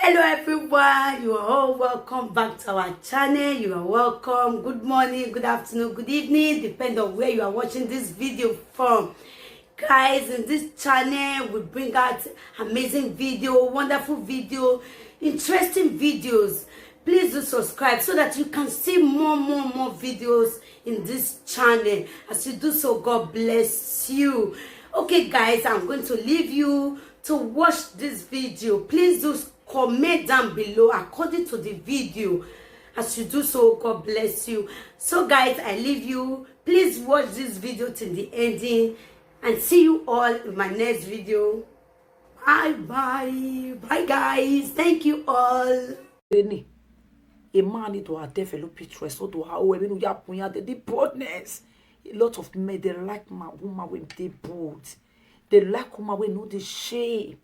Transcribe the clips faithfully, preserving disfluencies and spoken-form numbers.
Hello everyone, you are all welcome back to our channel. You are welcome. Good morning, good afternoon, good evening, depend on where you are watching this video from. Guys, in this channel we bring out amazing video, wonderful video, interesting videos. Please do subscribe so that you can see more, more, more videos in this channel. As you do so, God bless you. Okay, guys, I'm going to leave you to watch this video. Please do comment down below according to the video. As you do so, God bless you. So, guys, I leave you. Please watch this video till the ending, and see you all in my next video. Bye bye. Bye, guys. Thank you all. Any a man need to develop interest so do how even ya punya the boldness. A lot of men, they like my woman when they bold. They like woman when no the shame.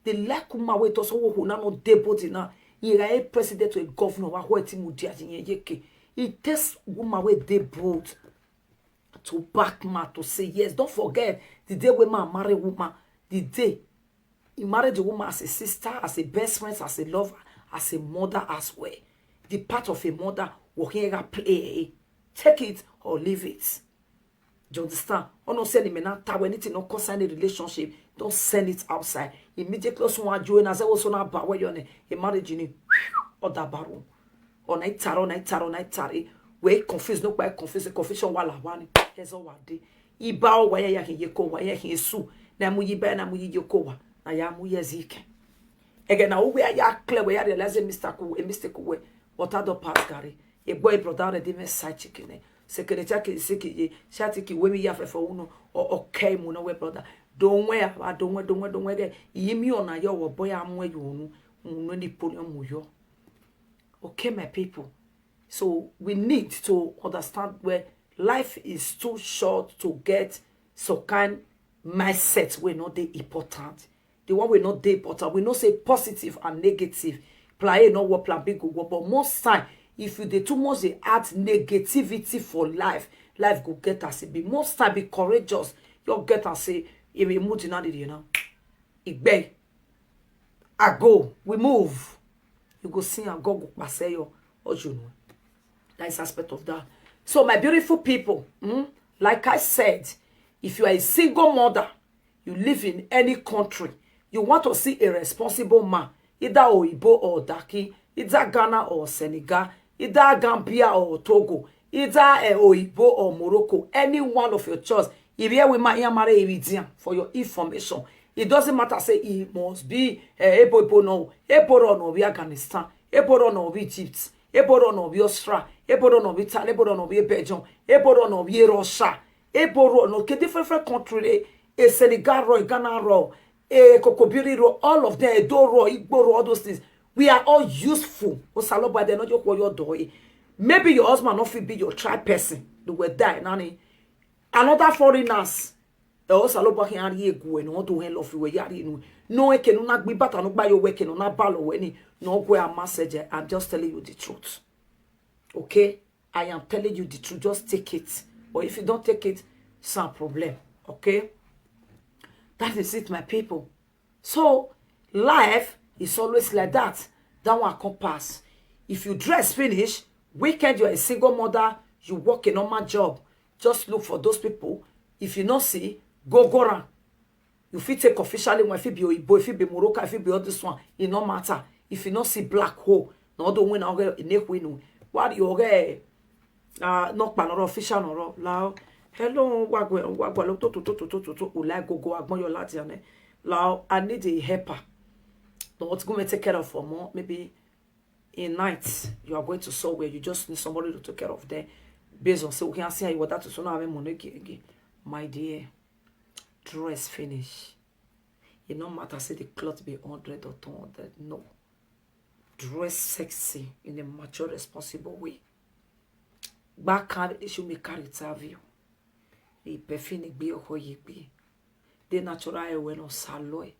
They like woman when to so who no they bold enough. You are a president to a governor wa hoti mu dia yeke. It takes woman when they bold to back man to say yes. Don't forget the day when man marry woman, the day he married the woman as a sister, as a best friend, as a lover, as a mother as well. The part of a mother, working a play, take it or leave it. Do you understand? Or not send him an tower, anything not concern the relationship. Don't send it outside. Immediately, also want you and as I also not about where you're in a marriage, you need or that barroom. Or night tarot, night tarot, night tarot. Where confused, no by confused, confusion while I want it. Here's all what day. Iba o waya ya hin yeko waya hin su. Na mu yiba na mu yiyoko wa. Na ya mu yezike. Again, na uwe ya clear where ya realize a mistake, a mistake way. What other pass, Gary? A boy brother already me side chicken. Secretary ki siki ye. Shati ki we mi ya fe for uno. Or okay, muno we brother. Don't wear, I don't wear, don't wear, don't wear. Yimi on a yo boy, I'm where you know. Muno ni podium muyo. Okay, my people. So we need to understand where life is too short to get some kind mindset wey no dey important. The one wey no dey important, we know say positive and negative. Plan A no work, plan B go work. But most time, if you dey too much dey add negativity for life, life go get as e be. Most time, be courageous. You get and say, if you move to now, you know, igbe, I go, we move. You go see and God go pass you, or you know. That is aspect of that. So, my beautiful people, hmm, like I said, if you are a single mother, you live in any country, you want to see a responsible man, either Oyibo or Daki, either Ghana or Senegal, either Gambia or Togo, either uh, Oyibo or Morocco, any one of your choice. If you with my marry Iridian for your information, it doesn't matter. Say he must be uh, Ebo Ebo no, Ebo no be Afghanistan, Ebo no be Egypt, Ebo no be Australia, Ebo no be Italy, Ebo no be Belgium, Ebo no be Russia, Ebo no ke different different country. A Senegal ro, Ghana ro, a Kokobiri ro, all of them, Edo ro, Igbo ro, all those things. We are all useful. Osaloba, they're not your your door. Maybe your husband not fit be your tribe person. They will die, nani. Another foreigners. The Osaloba can are ye go and want to hell off you yari no. No, I cannot be but I not buy your work and not ballow when he no go a message. I'm just telling you the truth. Okay? I am telling you the truth. Just take it. Or if you don't take it, some problem. Okay? That is it, my people. So life is always like that. That one come pass. If you dress finish, weekend you're a single mother, you work a normal job. Just look for those people. If you not see, go go around. You fit take officially one, if it be Oyibo, if it be Morocco, if it be all this one, it no matter. If you not see black hole, no do win okay in a win. What you okay? Ah, knock pan or official or lao. Hello, wagwa wagwa lo to to to to to to to ulai go go agbon your lati ane. Lao, I need a helper. No, what's going to take care of for more? Maybe in night you are going to somewhere, you just need somebody to take care of them. Based on say we can see how you want that to so now have money again. My dear, dress finish. It no matter say the cloth be hundred or two hundred. No. Dress sexy in a mature, responsible way. Back can issue me carry interview. The perfume be your hoye be. The natural air when on saloy.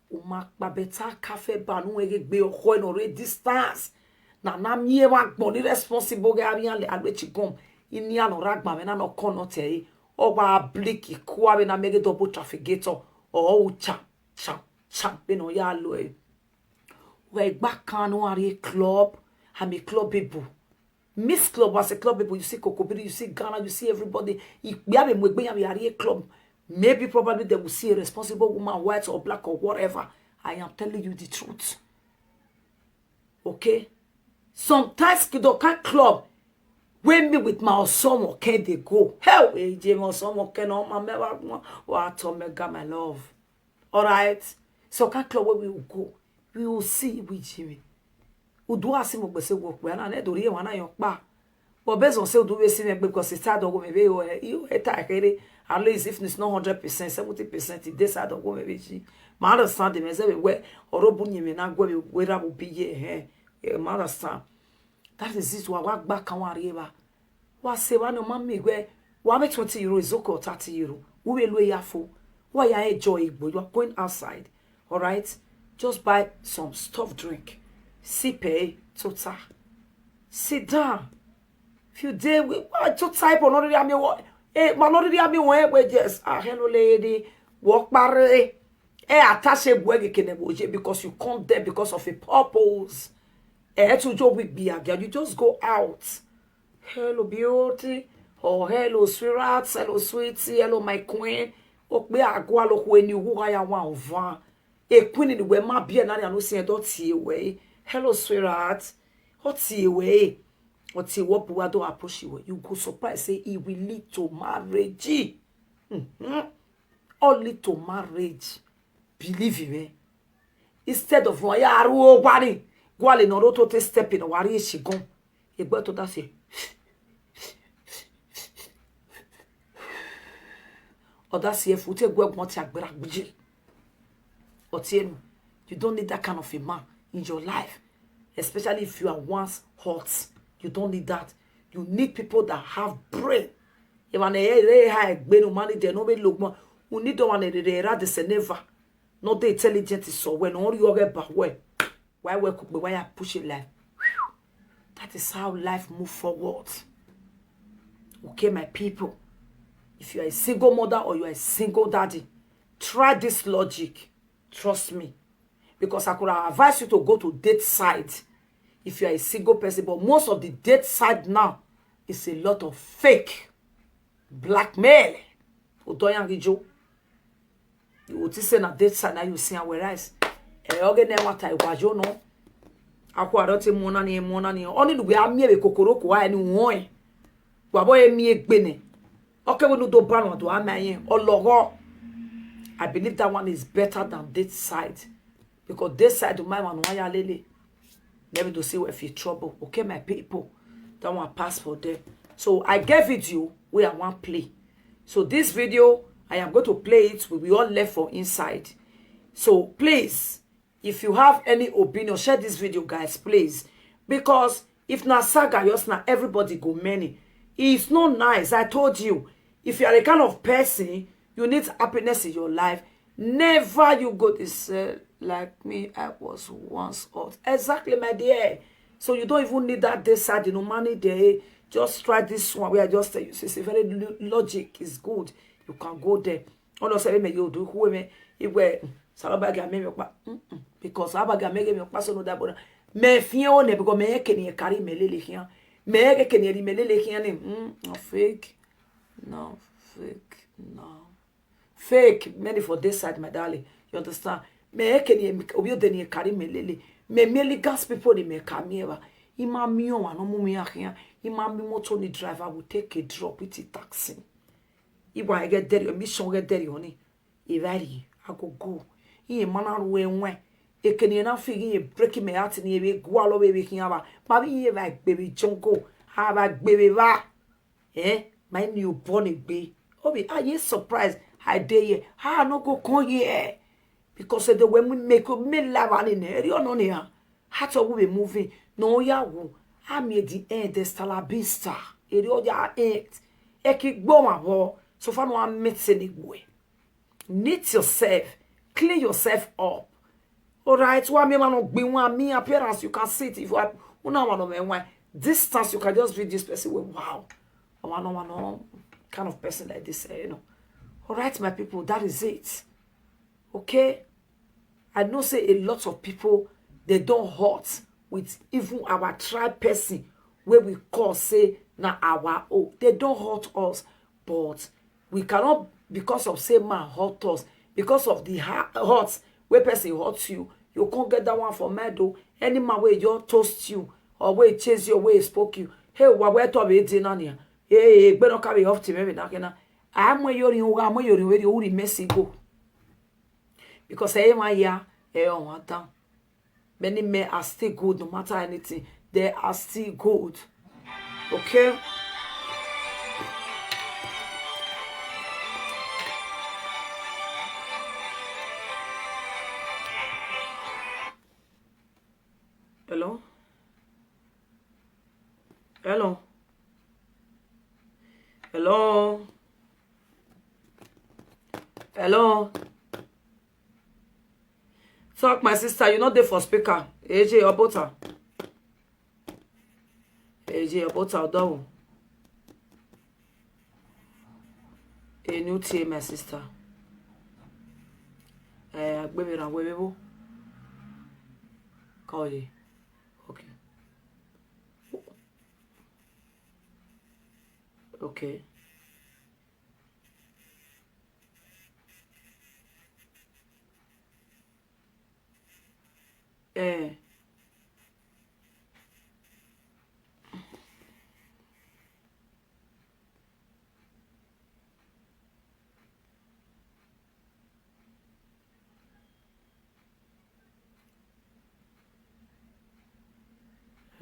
Uma babeta cafe banu ege be your hoy no re distance. Na na mi e wa gbon ni responsible ge abi ale alwe chigom. Ini ano ragba me na no kono te. O ba bliki kuwa be na mege double trafficator. O cha cha cha be no ya lo e. Where back can no are club, I'm a club people. Miss club was a club people. You see Kokobiri, you see Ghana, you see everybody. If we have a Mwegbe, we are a club. Maybe probably they will see a responsible woman, white or black or whatever. I am telling you the truth. Okay? Sometimes Kidoka club, when me with my Osomo can they go. Hell, AJ my Osomo can on my mega, what Omega, my love. All right? So can club where we will go. We will see with Jimmy. Udu asi mo gbese wo pe na ne dori e wana yon pa. But based on say Udu we see me because it's hard go me be o e ta kere. At least if it's not hundred percent, seventy percent, it this hard go me be ji. Ma understand me say we oro bu nyi me na gwe we ra bu bi ye he. Ma understand. That is it. Wa wa gba kan wa re ba. Wa se wa no ma mi gwe. Wa me twenty euro is okay or thirty euro. Who will we ya for? Why ya enjoy it, but you are going outside. All right? Just buy some stuff drink. Sip a total. Sit down. If you dey with why to type on already, I mean what? Eh, man already, I mean what? Yes. Ah, hello lady. Walk bare. Eh, attache bwege keneboje because you come there because of a purpose. Eh, to job with be again. You just go out. Hello beauty. Oh, hello sweetheart. Hello sweetie. Hello my queen. Okpe agwa lo kweni ugu ya wa ovan. E queen ni we ma bie na ya no si e do tie we. Hello sweetheart. O tie we. O tie wo bu wa do approach we. You go surprise say it will lead to marriage. Mm-hmm. All lead to marriage. Believe me. Instead of wa ya ru o gwari. Gwale no ro to te step in wari e shigon. E gbe to da se. Or that C F, we take work multi agbera gbiji. Or T N, you don't need that kind of a man in your life. Especially if you are once hot. You don't need that. You need people that have brain. If an ere high gbenu money, they no be look more. We need the one that they rather say never. Not the intelligent is so when all you get back well. Why we could be why I push it life. That is how life move forward. Okay, my people. If you are a single mother or you are a single daddy, try this logic. Trust me. Because I could advise you to go to date site if you are a single person. But most of the date site now is a lot of fake blackmail. Odoyangijo. You will say na date site now you see and whereas. Eh, oge ne wata iwajo no. Akwa rote mona ni mona ni. Oni we amie be kokoroko wa ni won. Wa bo emi egbene. Okay, we no do ban do amaye. Ologo. I believe that one is better than date site. Because date site my one wa ya lele. Let me to see if you trouble. Okay, my people. That one pass for them. So I gave it you where I want play. So this video, I am going to play it. We will all left for inside. So please, if you have any opinion, share this video, guys, please. Because if na saga, just na everybody go many. It's not nice. I told you, if you are the kind of person you need happiness in your life, never you go this uh, like me. I was once hot. Exactly, my dear. So you don't even need that day side, you know, money day. Just try this one where I just tell you, it's a very lo- logic is good. You can go there. Ono se me yo do ku me igwe saloba ga me me pa. Because aba ga me ge me pa so no da bona. Me fie o ne because me ke ni carry me lele kian. Me ke ke ni me lele kian ni. Mm, no fake. No fake. No. Fake many for this side, my darling. You understand? Me ke ni obi o de ni carry me lele. Me merely gas people ni me ka mi ever. Ima mi o wa no mu mi ahian. Ima mi motor ni driver will take a drop with a taxi. Iwa ege deri, mission ege deri oni. Ivari, I go go. Iye mana ruwe nwe. Ekeni na fi iye break me heart ni ebe gwa lo bebe kiyan ba. Ba bi iye ba gbebe jonko. Ha ba gbebe ba. Eh? My new born egbe. Obi, are you surprised? I dey here. Ha no go come here. Because the way we make me laugh and in area no near. Heart of we moving. No ya wu. I'm at the end. The stalabista. Area ya end. Eki gboma wo. So far no I'm missing it way. Knit yourself. Clean yourself up. All right. Wa mi man no gbin wa mi appearance. You can see it if you are. Una one of my distance. You can just read this person. Well, wow. I want no one kind of person like this. Eh, you know. All right, my people. That is it. Okay. I know say a lot of people They don't hurt with even our tribe person where we call say na our own. They don't hurt us, but we cannot, because of say man hurt us, because of the ha- hurt where person hurt you, you can't get that one for meadow. Any man where you toast you or where chase you, where spoke you. Hey, what we talk about dinner? Hey, but don't carry off to me. I'm where you're in, I'm where you're in, where you mercy go. Because I am here, I want down. Many men are still good no matter anything. They are still good. Okay? Hello? Hello? Hello? Hello? Talk, my sister. You not there for speaker. A J Obota. A J Obota Odawo. A new team, my sister. Eh, baby, na baby, bo. Call you. Okay. Okay. Eh.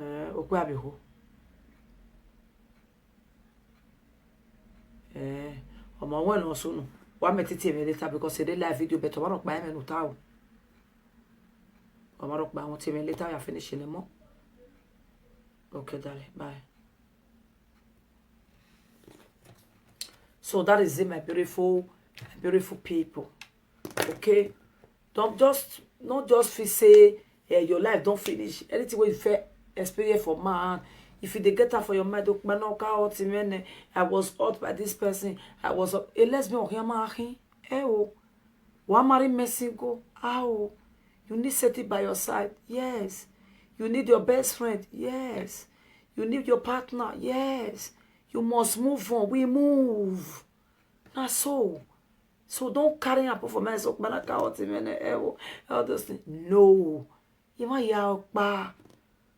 Eh, okwe abihu. Eh, ọmọ wọn lọ sunu. Wa me titi me later because e dey live video, but ọmọ pa me no ta o. Ọmọ pa wọn ti me later, we are finishing them up. Okay, darling, bye. So that is it, my beautiful, my beautiful people. Okay? Don't just, not just feel say, eh, your life don't finish. Anything wey you fit experience for man, if you dey get am for your mind, "Okpanoka hurt him, eh, I was hurt by this person. I was a lesbian, okay, man, eh, oh, wa marry messing go, ah, oh, you need set it by your side." Yes. You need your best friend. Yes. You need your partner. Yes. You must move on. We move. Na so. So don't carry up for mess up, man. I can't even, eh, oh, all those things. No. You want your pa.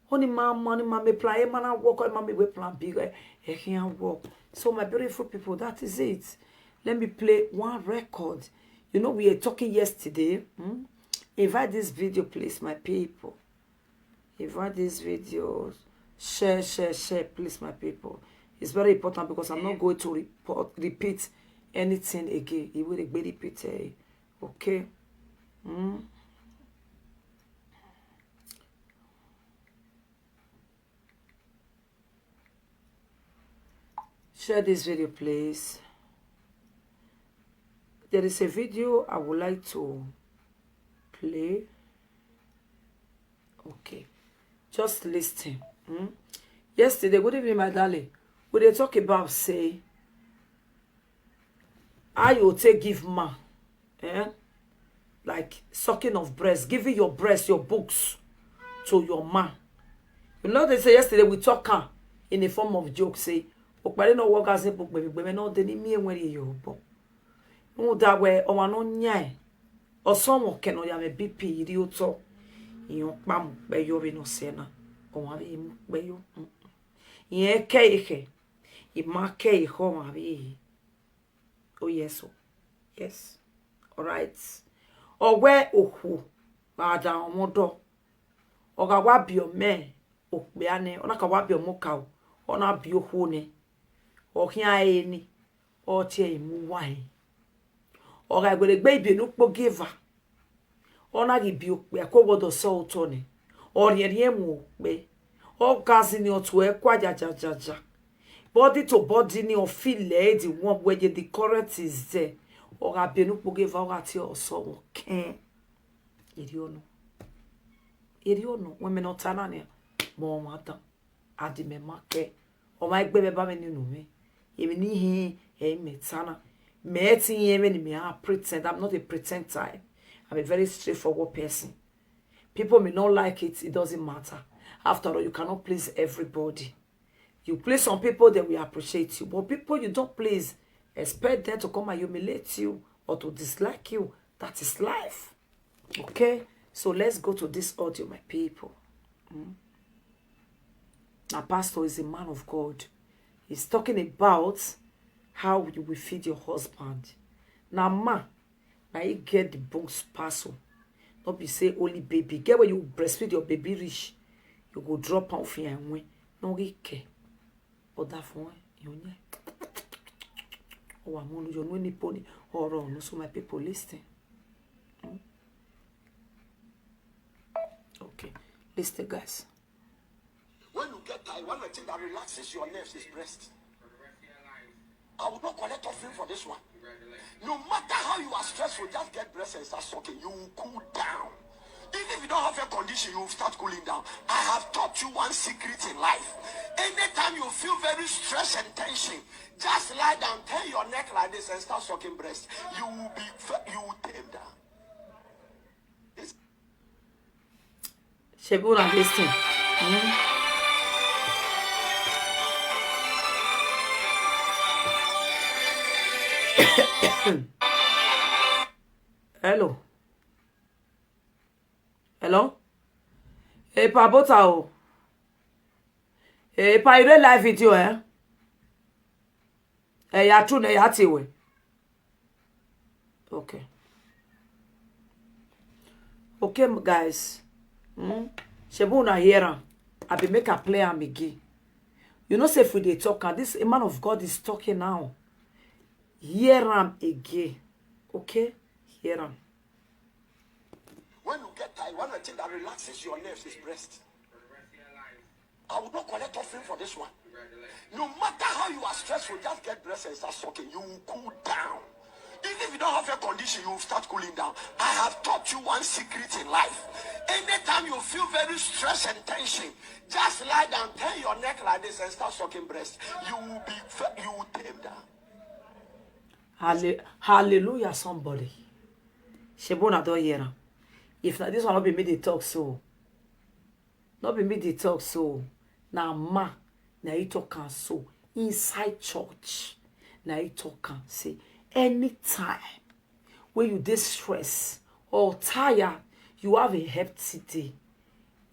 Only my money, my me plan, eh, man, I work on my way plan big, eh, I can't work. So, my beautiful people, that is it. Let me play one record. You know, we are talking yesterday. Hmm? Invite this video, please, my people. Invite this video. Share, share, share, please, my people. It's very important because I'm not going to report, repeat anything again. It will be repeated. Okay? Hmm? Share this video, please. There is a video I would like to play. Okay. Just listen. Hmm? Yesterday, good evening, my darling. We dey talk about say how you take give man, eh? Like sucking of breast, giving your breast, your books to your man. You know, they say yesterday we talk am in a form of joke, say, "Okpere no work as a book, baby, baby, no, they need me when you book." No, that way, oh, I no nyai. Or someone can know ya me B P, you to. You pam, be you be no sena. Oh, I be you. Yeah, ke, ke. Ima ke, ho, ma be. Oh, yes, oh. Yes. All right. Or where, oh, who? Bada, omodo. Or ga wa be your man. Oh, be ane. Or na ka wa be your mokau. Or na be your hone. Or here, any. Or tear him wine. Or I go to baby, no, give her. Ọ na gị bi okpe, akọwọdọ sọ ụtọ ni. Ọ rịẹ rịẹ mụ okpe. Ọ gazi ni otu ekwa ja ja ja ja. Body to body ni ọ feel the one where the correct is there. Ọ ga bi enu kpoge va, ọ ga ti ọsọ wọn kẹn. Eri ọnu. Eri ọnu. Wọn mẹ na ọta na ni. Mọ ọmọ atan. Adimẹ ma kẹ. Ọmọ ẹgbẹ́ bẹ bá mi nínú mi. Èmi ní hin ẹ̀ mẹ̀ tánà. Mẹ̀ ẹ́ ti yẹn mẹ́ni mi á pretend. I'm not a pretend type. I'm a very straightforward person. People may not like it, it doesn't matter. After all, you cannot please everybody. You please some people, they will appreciate you. But people you don't please, expect them to come and humiliate you or to dislike you. That is life. Okay? So let's go to this audio, my people. Mm. Now, pastor is a man of God. He's talking about how you will feed your husband. Now, ma, now you get the bones parcel. Not be say only baby. Get where you breastfeed your baby rich. You go drop out for your win. No, he care. Or that for you. Oh, I'm only your winning pony. Or no, so my people listen. Hmm? Okay, listen, guys. When you get tired, one of the things that relaxes your nerves is breast. I will not collect offering for this one. No matter how you are stressful, just get breast and start sucking. You will cool down. Even if you don't have a condition, you will start cooling down. I have taught you one secret in life. Anytime you feel very stressed and tension, just lie down, turn your neck like this and start sucking breast. You will be, fe- you will tame down. Shebi una lis ten. Hmm? Hello. Hello. Hey, pa bota o. Hey, pa, you dey live video, eh? Hey, ya true, na ya ti we. Okay. Okay, m- guys. Hmm? Shebi una hear am. I be make I play am again. You know, say if we dey talk, and this a man of God is talking now. Hear am again. Okay? Hear am. When you get tired, one of the things that relaxes your nerves is breast. I will not collect offering for this one. No matter how you are stressful, just get breast and start sucking. You will cool down. Even if you don't have a condition, you will start cooling down. I have taught you one secret in life. Anytime you feel very stressed and tension, just lie down, turn your neck like this and start sucking breast. You will be, fe- you will tame down. Halle- Hallelujah, somebody. Shebi una don hear am. If na this one no be me dey talk so, no be me dey talk so. Na ma, na he talk am so. Inside church, na he talk am say anytime when you dey stress or tired, you have a hectic day.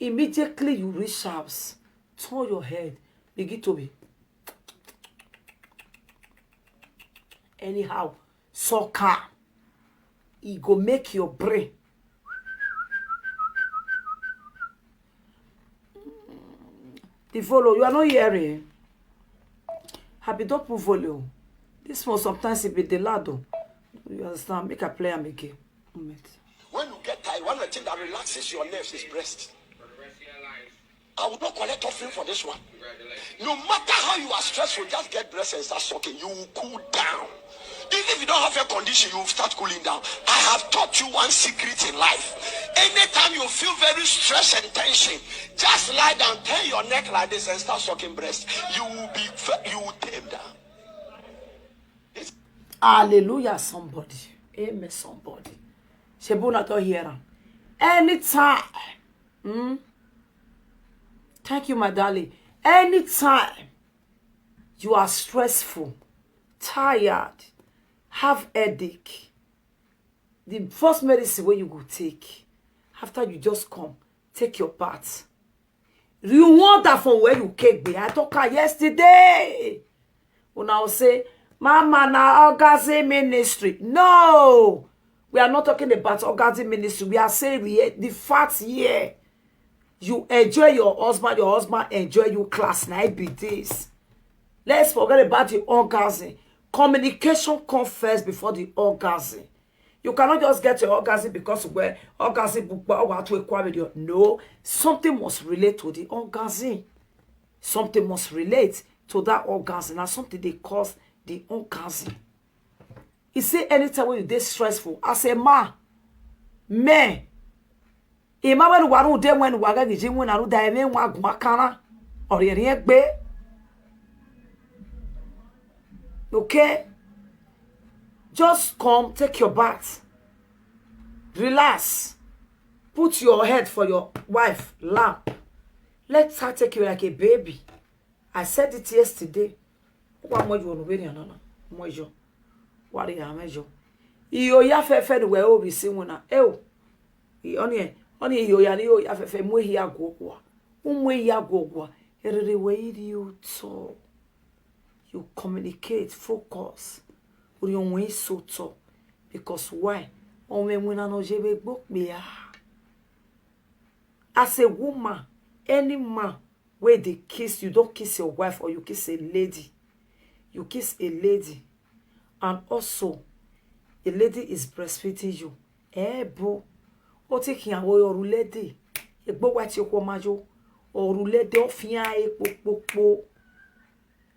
Immediately you reach house, turn your head, begin to be anyhow. Soccer, e go make your brain. The volume, you are not hearing. Happy, don't put volume. This one sometimes it be the loud, oh. You understand? Make I play am again. Moment. When you get tired, one of the things that relaxes your nerves is breast. I will not collect offering for this one. No matter how you are stressful, just get breast and start sucking. You will cool down. Even if you don't have a condition, you will start cooling down. I have taught you one secret in life. Anytime you feel very stressed and tension, just lie down, turn your neck like this and start sucking breast. You will be, fe- you will tame down. Hallelujah, somebody. Amen, somebody. Shebi una don hear am. Anytime. Hmm? Thank you, my darling. Anytime you are stressful, tired, have headache, the first medicine wey you go take after you just come, take your bath. You want that from where you cake be? I talk her yesterday. Una will say, Mama, na orgasm ministry. No, we are not talking about orgasm ministry. We are saying we, the fact here, you enjoy your husband, your husband enjoy you class. Now it be this. Let's forget about the orgasm. Communication comes first before the orgasm. You cannot just get your orgasm because where orgasm book or what we call with your no. Something must relate to the orgasm. Something must relate to that orgasm. Now something they cause the orgasm. You see, anytime when you dey stressful, as a man, man, a man when waru dey when waga giji when aru da even wa gwa kana or yeri egbe. Okay? Just come, take your bath, relax, Put your head for your wife lap. Let her take you like a baby. I said it yesterday. Wa mo yo no we ni anana. Mo yo. Wa ri ya me yo. Iyo ya fefe ni we o bi si wona. E o. I oni e. Oni iyo ya ni iyo ya fefe mo hi ago kwa. Mo hi ago kwa. Erere we iri uto. You communicate, focus. Uri onwe so to. Because why? Onwe wona no je be gbo pe a. As a woman, any man where they kiss, you don't kiss your wife or you kiss a lady. You kiss a lady. And also, a lady is breastfeeding you. Eh, bro. O ti ki awon oru lady. Egbo wa ti o ko ma yo. Oru lady o fi an e po po po.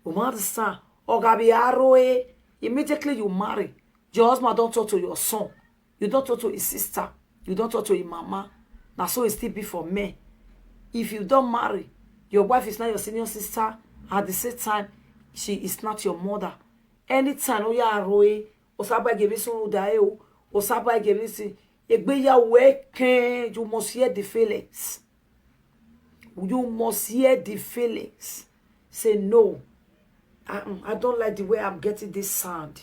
You understand? Oga be aro e. Immediately you marry, your husband don't talk to your son. You don't talk to his sister. You don't talk to his mama. Now so it still be for men. If you don't marry, your wife is not your senior sister. At the same time, she is not your mother. Anytime, oh yeah, roe. Osaba give me some da e o. Osaba give me si. Egbeyawo eken, you must hear the feelings. You must hear the feelings. Say no. I, mm, I don't like the way I'm getting this sound.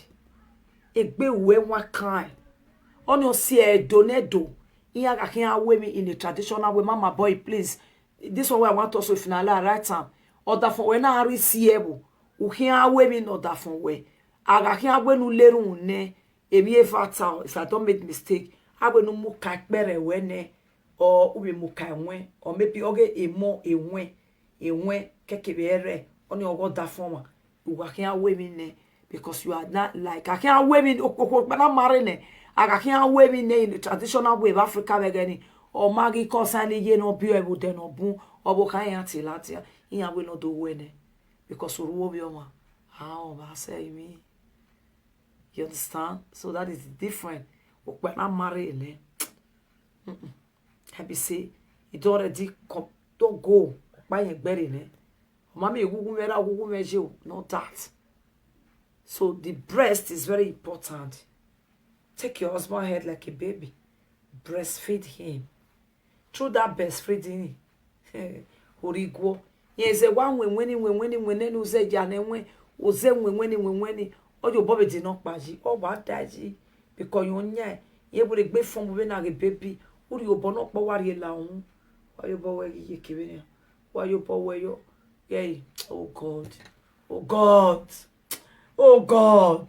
Egbe we one kind. Only see a donedo. Iya can away me in a traditional way. Mama boy, please. This one where I want us to finally write am. Or that for when I receive. U can away me not that for way. I can away no lerun ne. Emi e fata, if I don't make mistake, I will no mu kai kpere we ne, or ube mu kai wen, or maybe oge emo e wen, e wen keke be ere, oni ogo da forma. You can away me ne, because you are not like, I can away me okoko but not marry ne. I can away me ne in the traditional way of Africa begani. Or magi cause any ye no be able de no boom, or bo kan yan tilatia, in a way no do we ne. Because we will be on. How I say me. You understand? So that is different. Okpa na marry ne. Mm-mm. Happy say it already come. Don't go. Okpa yen gbere ne. Mami egungun mera, egungun meje o. Not that. So the breast is very important. Take your husband head like a baby. Breastfeed him. Through that breastfeeding, origwo. Ye ze wa nwe nweni nwe nweni nwe nenu ze ja ne nwe. O ze nwe nweni nwe nweni. Ojo bobe di no pa ji. O ba da ji. Because yo nya. Ye bo le gbe fun bo be na ge baby. Uri obo no po wa ri la un. Wa yo bo we ye kebe ni. Wa yo bo we yo. Yay. Oh God. Oh God. Oh God.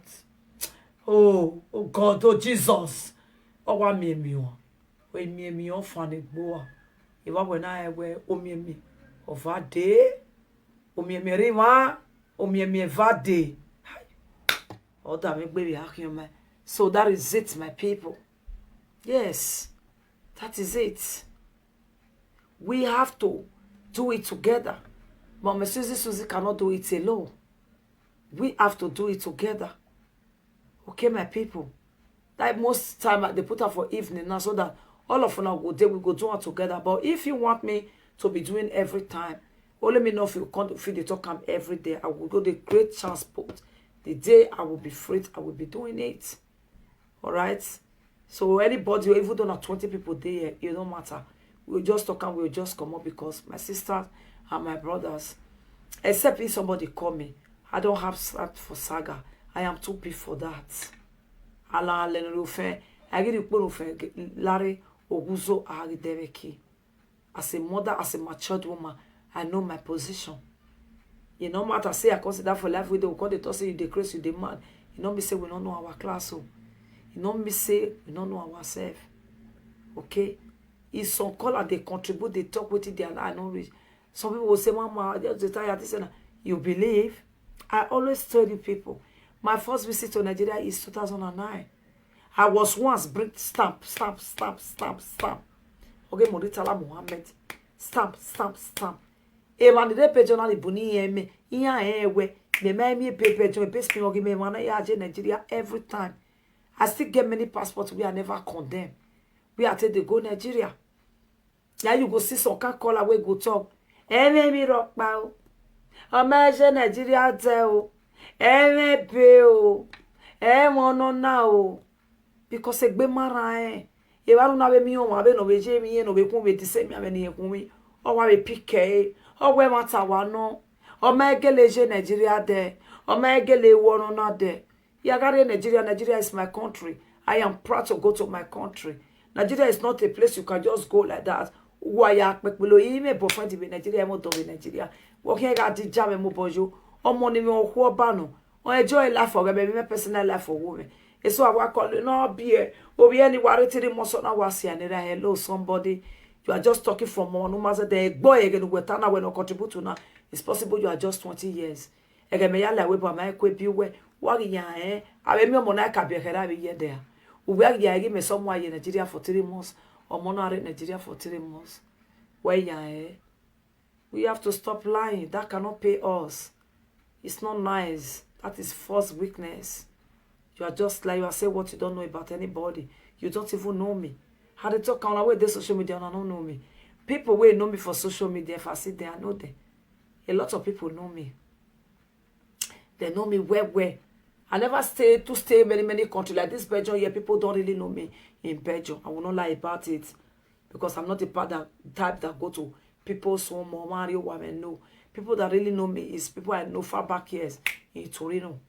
Oh, oh God. Oh Jesus. Oh, wa mi mi o. We mi mi o fani gbo. Iwa we na e we o mi mi. O va de. O mi mi ri wa. O mi mi va de. Hi. O da mi gbe bi a ki o me. So that is it, my people. Yes. That is it. We have to do it together. Mama Susie Susie cannot do it alone. We have to do it together. Okay, my people. Like most time, they put up for evening now so that all of una go there, we go do it together. But if you want me to be doing every time, only me know if you come to feed the talk am every day. I will go the great transport. The day I will be free, I will be doing it. All right? So anybody, even though not twenty people there, it don't matter. We'll just talk and we'll just come up because my sisters and my brothers, except if somebody call me, I don't have start for saga. I am too big for that. Ala lenufen, I get you put ofen, Larry, Oguzo, Agideveki. As a mother, as a matured woman, I know my position. You no matter say I consider for life with the call the talk say you dey craze, you dey mad. You know me say we don't know our class, so you know me say we don't know ourselves. Okay? If some caller they contribute, they talk with it, they are not reach. Some people will say, "Mama, I just dey tire." This and that. You believe? I always tell you people, my first visit to Nigeria is two thousand and nine. I was once bring stamp, stamp, stamp, stamp, stamp. Okay, Muritala Muhammad. Stamp, stamp, stamp. E man de pe jona ni buni eme. Iya ewe. Me me mi pe pe jona pe spin ogi me man ya je Nigeria every time. I still get many passports we I never condemn. We I take dey go Nigeria. Now you go see some kind caller wey go talk. Eme mi rock pa o. Ọmọ ẹṣẹ Nàìjíríà tẹ o. Eme be o. Eme no na o. Because egbe mara eh. Ye ba ru na be mi o, ma be no be je mi, ye no be kun be ti se mi, a be ni ye kun mi. O wa be pike. O we ma ta wa no. O ma egele je Nigeria de. O ma egele wo no na de. Ya gare Nigeria, Nigeria is my country. I am proud to go to my country. Nigeria is not a place you can just go like that. Wa ya pepelo yi me bo fan di be Nigeria mo do be Nigeria. Wo ke ga di ja me mo bojo. Omo ni mi o ku oba no. O enjoy life for me, me personal life for women. E so awa call no be e. O be anywhere three months na wa si anira. Hello somebody. You are just talking from one woman say the boy again we tana we no contribute to now. It's possible you are just twenty years. Ege me ya la we ba ma ekwe bi we. Wa ya eh. A be mi omo na ka bi e kera be ye there. We ya ege me someone ye Nigeria for three months. Omo na re Nigeria for three months. We ya eh. We have to stop lying. That cannot pay us. It's not nice. That is false weakness. You are just like you are saying what you don't know about anybody. You don't even know me. How they talk on way this social media and I don't know me. People will know me for social media. If I see them, I know them. A lot of people know me. They know me well, well. I never stay to stay many, many countries like this Belgium here. People don't really know me in Belgium. I will not lie about it because I'm not the part that type that go to people's home or marry women. No, people that really know me is people I know far back years in Torino.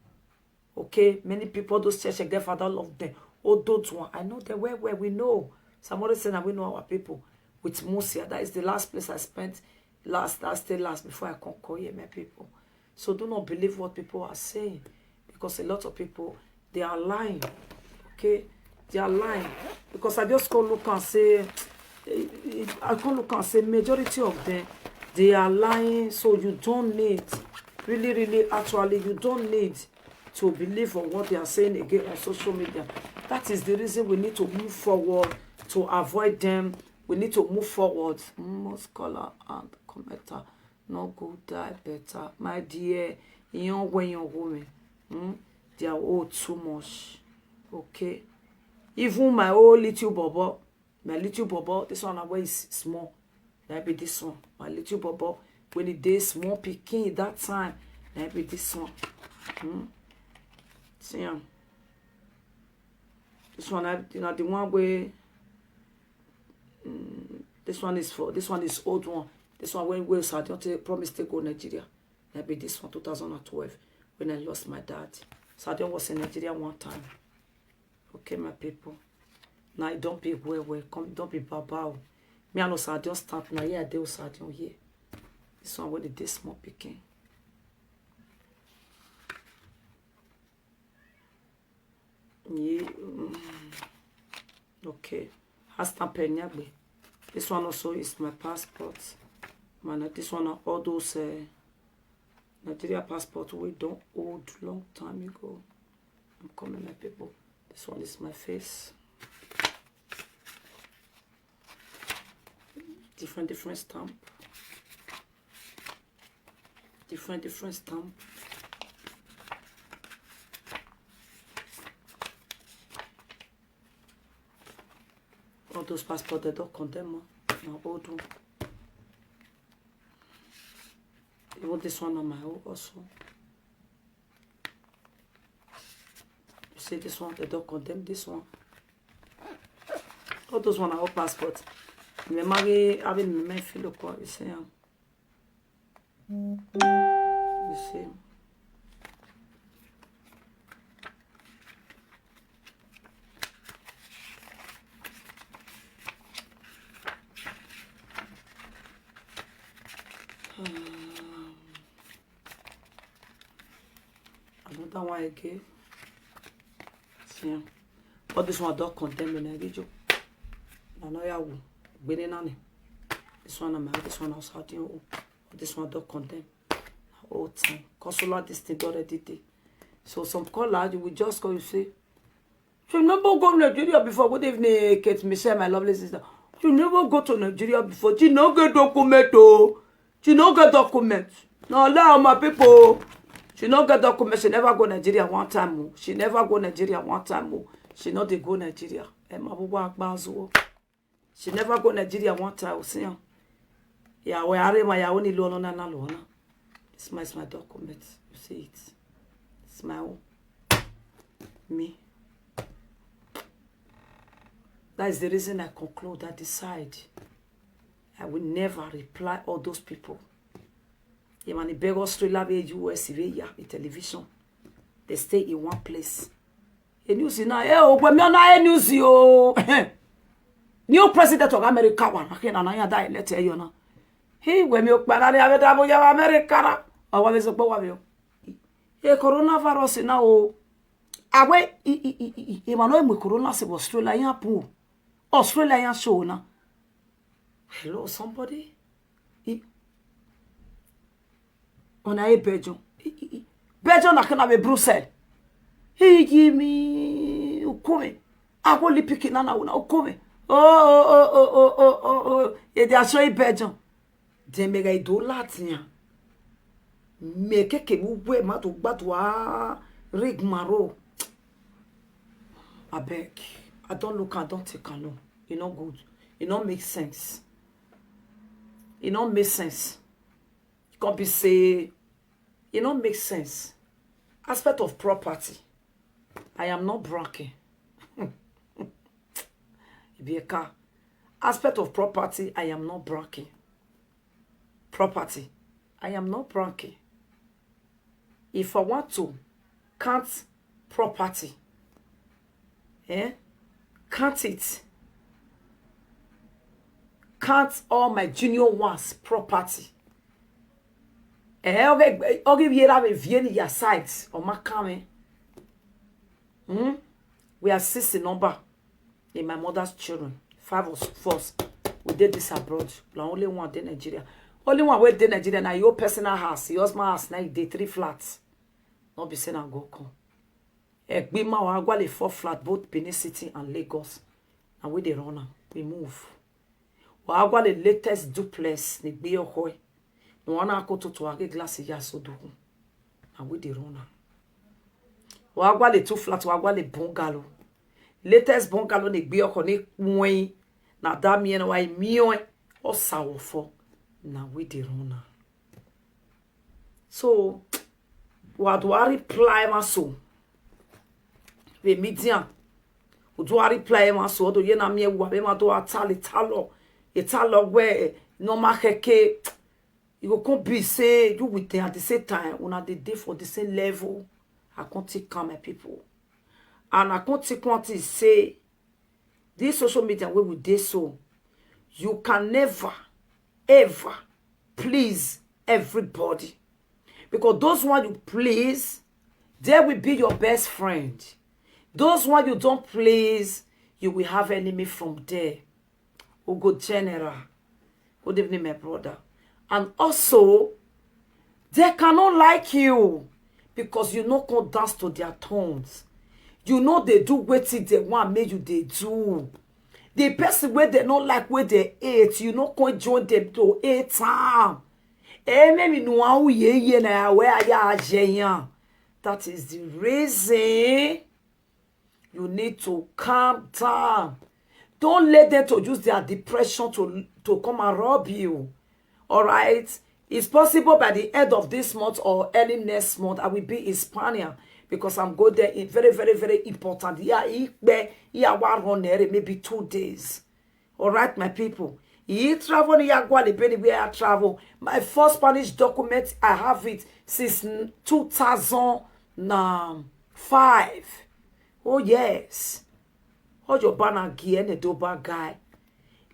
Okay, many people those church get father love them. Oh, those one I know them well, well. We know. Somebody said that we know our people with Musia. That is the last place I spent last, last day last before I come call here, my people. So do not believe what people are saying because a lot of people, they are lying. Okay, they are lying because I just go look and say, eh, eh, I go look and say majority of them, they are lying. So you don't need, really, really, actually, you don't need to believe on what they are saying again on social media. That is the reason we need to move forward to avoid them. We need to move forward. Mm, most caller and commenter. No go die better. My dear, young when young women, mm, they are all too much. Okay. Even my old little bobo, my little bobo, this one where is small. That be this one. My little bobo, when it dey small picking that time, that be this one. Hmm. See am. This one, I, you know, the one where, mm, this one is for, this one is old one. This one when we Sadio take promise to go Nigeria. That be this one, two thousand and twelve, when I lost my dad. Sadio was in Nigeria one time. Okay, my people. Now it don't be well, well. Come, don't be baba o. Me, I know Sadio start now. Yeah, I do Sadio here. This one with the this small picking. Yeah. Mm. Okay. Hashtag Penyagbe. This one also is my passport. Man, this one are all those, uh, Nigeria passport we don't hold long time ago. I'm coming, my people. This one is my face. Different, different stamp. Different, different stamp. All those passports, they don't condemn, oh. Now, old one. Even this one on my own also. You see this one, they don't condemn this one. All those one are all passports. Me marry having me feel, you see, um, you see. Um, another one again. See, um, all this one don't condemn me, Nigeria. Another one. This one, I'm out. This one, I was out. This one don't condemn. Whole time. Consular, this thing already dey. So some caller, you will just go, you say, "You never go Nigeria before." Good evening, Kate Michelle, my lovely sister. "You never go to Nigeria before. She no get document, oh. She no get document." No, allow my people. She no get document. She never go Nigeria one time, oh. She never go Nigeria one time, oh. She no dey go Nigeria. Emma Bubu Akpazu, oh. She never go Nigeria one time, oh, see, oh. Yeah, we are my, yeah, only Lona na Lona. This my, is my document. You see it. It's my own. Me. That is the reason I conclude, I decide I will never reply all those people. Imani beg Australia, be U S, be ya, be television. They stay in one place. E news na, eh, o gbe mi na e news o. New president of America one. Akina na ya die, let you know. He we mi o pa na ni ave da bo ya America na. Awa be so po wa mi o. E coronavirus na o. Awe, i, i, i, i, i, ma no e mu corona se Australia ya pu. Australia ya show na. Hello, somebody? I, ona e Belgium. I, i, i. Belgium na kana be Brussels. He give me ukume. I go lipiki na na una ukume. Oh, oh, oh, oh, oh, oh, oh, oh. E dey show Belgium. Dem make I do Latin. Make ke mu we ma to gbadua rigmarole. Abeg, I don look, I don take am, no. E no good. E no make sense. E no make sense. Come be say, e no make sense. Aspect of property, I am not bragging. E be a car. Aspect of property, I am not bragging. Property, I am not bragging. If I want to count property, eh, count it, count all my junior ones property. Eh, okay, okay, here I have a Vienna your side on my coming. Hmm? We are six in number in my mother's children. Five of us, we did this abroad. Na only one dey Nigeria. Only one wey dey Nigeria na your personal house, your husband house, na e dey three flats. No be say na go come. Egbima wa agwa le four flat, both Benin City and Lagos. And we dey run am, we move. Wa agwa le latest duplex ni gbe oko e. No wana akoto to age glass ya so do. And we dey run am. Wa agwa le two flat, wa agwa le bungalow. Latest bungalow ni gbe oko ni kwen. Na da mi eno wa mi o e. O sa wo fo. Na we dey run am. So, wa do I reply ma so. We median. Wa do I reply ma so. Do ye na mi e wa be ma do a tali talo. E talo we no ma keke. You go come be say you with them at the same time. Una dey dey for the same level. I can't take calm my people. And I can't take one thing say this social media wey we dey so, you can never, ever please everybody. Because those one you please, they will be your best friend. Those one you don't please, you will have enemy from there. Ugo General, good evening, my brother. And also, they cannot like you because you no come dance to their tones. You know they do wetin they want make you dey do. The person wey they no like, wey they hate, you no come join them to hate am. Eh, maybe no one ye ye na where I am. That is the reason you need to calm down. Don't let them to use their depression to, to come and rob you. All right? It's possible by the end of this month or early next month, I will be in Spania because I'm going there. It's very, very, very important. Yeah, ikpe, yeah, one run there, maybe two days. All right, my people. He travel in Yagwali, Benny, where I travel. My first Spanish document, I have it since two thousand five. Oh, yes. Hold your banner, Guy, and a Doba guy.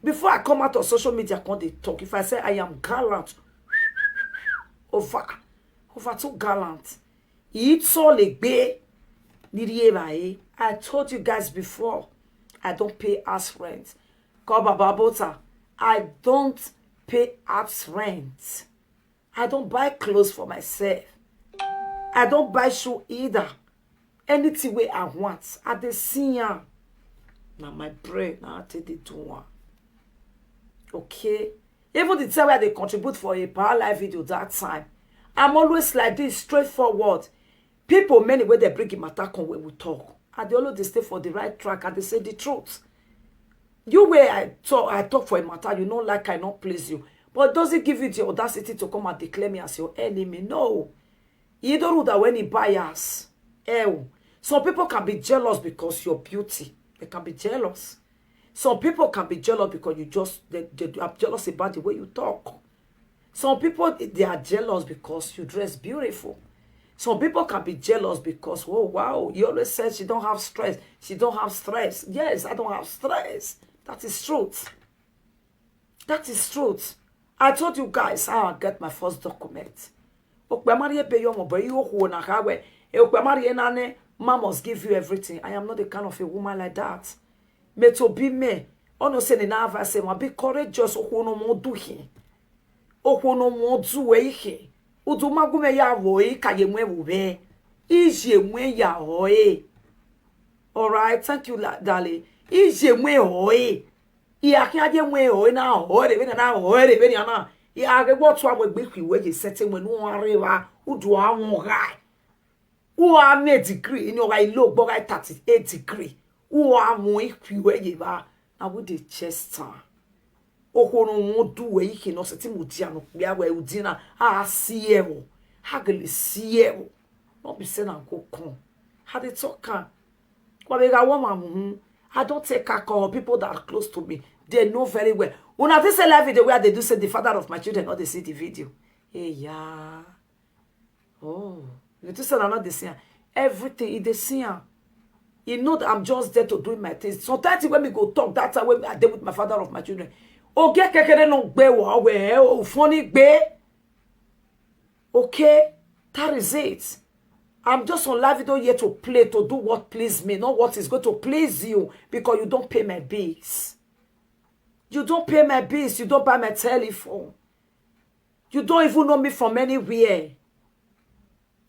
Before I come out of social media, come dey talk. If I say I am gallant, over, over too gallant. It's all a gbe. I told you guys before, I don't pay house rent. Call Baba Bota, I don't pay house rent. I don't buy clothes for myself. I don't buy shoe either. Anything wey I want, I dey see am. Na my brain, na I take dey do am. Okay? Even the time wey I dey contribute for a power live video that time, I'm always like this, straightforward. People many wey they bring in matter come wey we talk. I dey always dey stay for the right track. I dey say the truth. You wey I talk, I talk for a matter, you no like, I no please you. But does it give you the audacity to come and declare me as your enemy? No. You don't know that when he bias, eh, some people can be jealous because your beauty. They can be jealous. Some people can be jealous because you just they, they are jealous about the way you talk. Some people, they are jealous because you dress beautiful. Some people can be jealous because, oh wow, you always said she don't have stress. She don't have stress. Yes, I don't have stress. That is truth. That is truth. I told you guys how I get my first document. Okpemari ebe yo mo boy yo ho na ha we. E okpemari enane, man must give you everything. I am not the kind of a woman like that. Me to be me. Ono se ni na ava se ma be courageous, okwo no mo du hi. Okwo no mo du we ihe. Udu magume ya wo e ka ye mwe wu be. Ije mwe ya ho e. All right, thank you, la- darling. Ije mwe ho e. I akia je mwe ho e na ho e be na ho e be ni ana. I age wo to awe gbe ki we je sete mwe nu are wa. Udu awon ga. Who are me degree in your low boy thirty-eight degree. Who are mo if you where you are? Now with the chest time. Oho no won do we you no seti mo dia no pe awe udina. Ah, see ewo. Hagele see ewo. No be say na go come. How they talk am? Kwa be ga woman muhu. I don't take alcohol. People that are close to me, they know very well. Una think say live video where they do say the father of my children, not they see the video. Hey, yeah. Oh, you think say na not the same? Everything is the same. You know that I'm just there to do my things. Sometimes when we go talk, that time when I dey with my father of my children. Oge kekere no gbe wo we o funny gbe. Okay, that is it. I'm just on live video here to play, to do what please me, not what is going to please you, because you don't pay my bills. You don't pay my bills. You don't buy my telephone. You don't even know me from anywhere.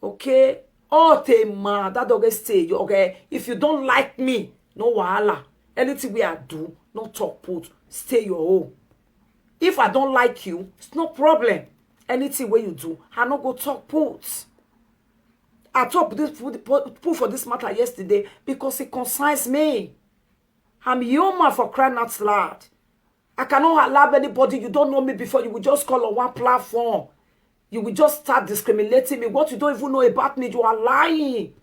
Okay? Oh, Tema, that dog stay. You okay? If you don't like me, no wahala. Anything we I do, no talk put. Stay your home. If I don't like you, it's no problem. Anything where you do, I no go talk put. I talk this put put for this matter yesterday because it concerns me. I'm human for crying out loud. I cannot allow anybody you don't know me before. You will just call on one platform. You will just start discriminating me. What you don't even know about me, you are lying.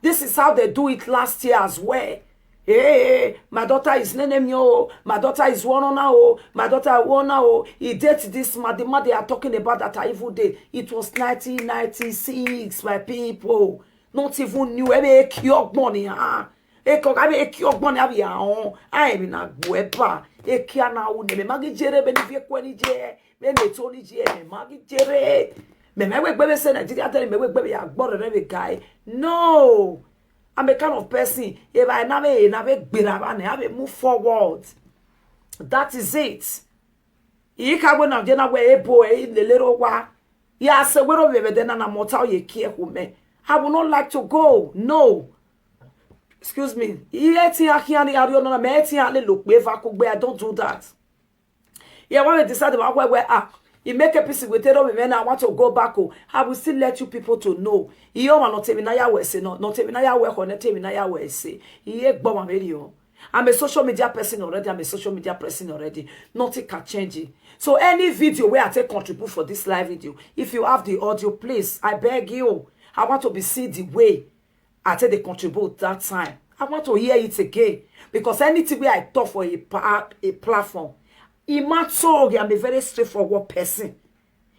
This is how they do it last year as well. Hey, my daughter is Nenemio. My daughter is one on oh. My daughter one oh. He dates this man. The man they are talking about that I even date. It was nineteen ninety-six, my people. Not even new. Ebe eki ogbon ni ha. Eko ga be eki ogbon ni abi ha on. Ai mi na gbo e ba. Eki ana u ne me magi jere be ni fi ekwe ni je. Me me to ni je me magi jere. Me me we gbe be say Nigeria tell me we gbe be ya gbo re be guy. No. I'm a kind of person. If I na be na be gbera ba ne, I be move forward. That is it. Ika gbe na je na we ebo e lelero wa. Ya se we ro be be de na na mota ye ki e ku me. I would not like to go. No. Excuse me. Iye ti a ki ani ari ona me ti a le lo pe va ku gbe. I don't do that. Yeah, when we decide about where we are, you make a piece with it, me, I want to go back. Oh, I will still let you people to know. You are not even now we say no, not even now we connect even now we say. Iye gbo ma me ri o. I'm a social media person already. I'm a social media person already. Nothing can change it. So any video where I take contribute for this live video, if you have the audio, please, I beg you. I want to be see the way I take the contribute that time. I want to hear it again because anything where I talk for a pa- a platform, it matter. I'm a very straightforward person.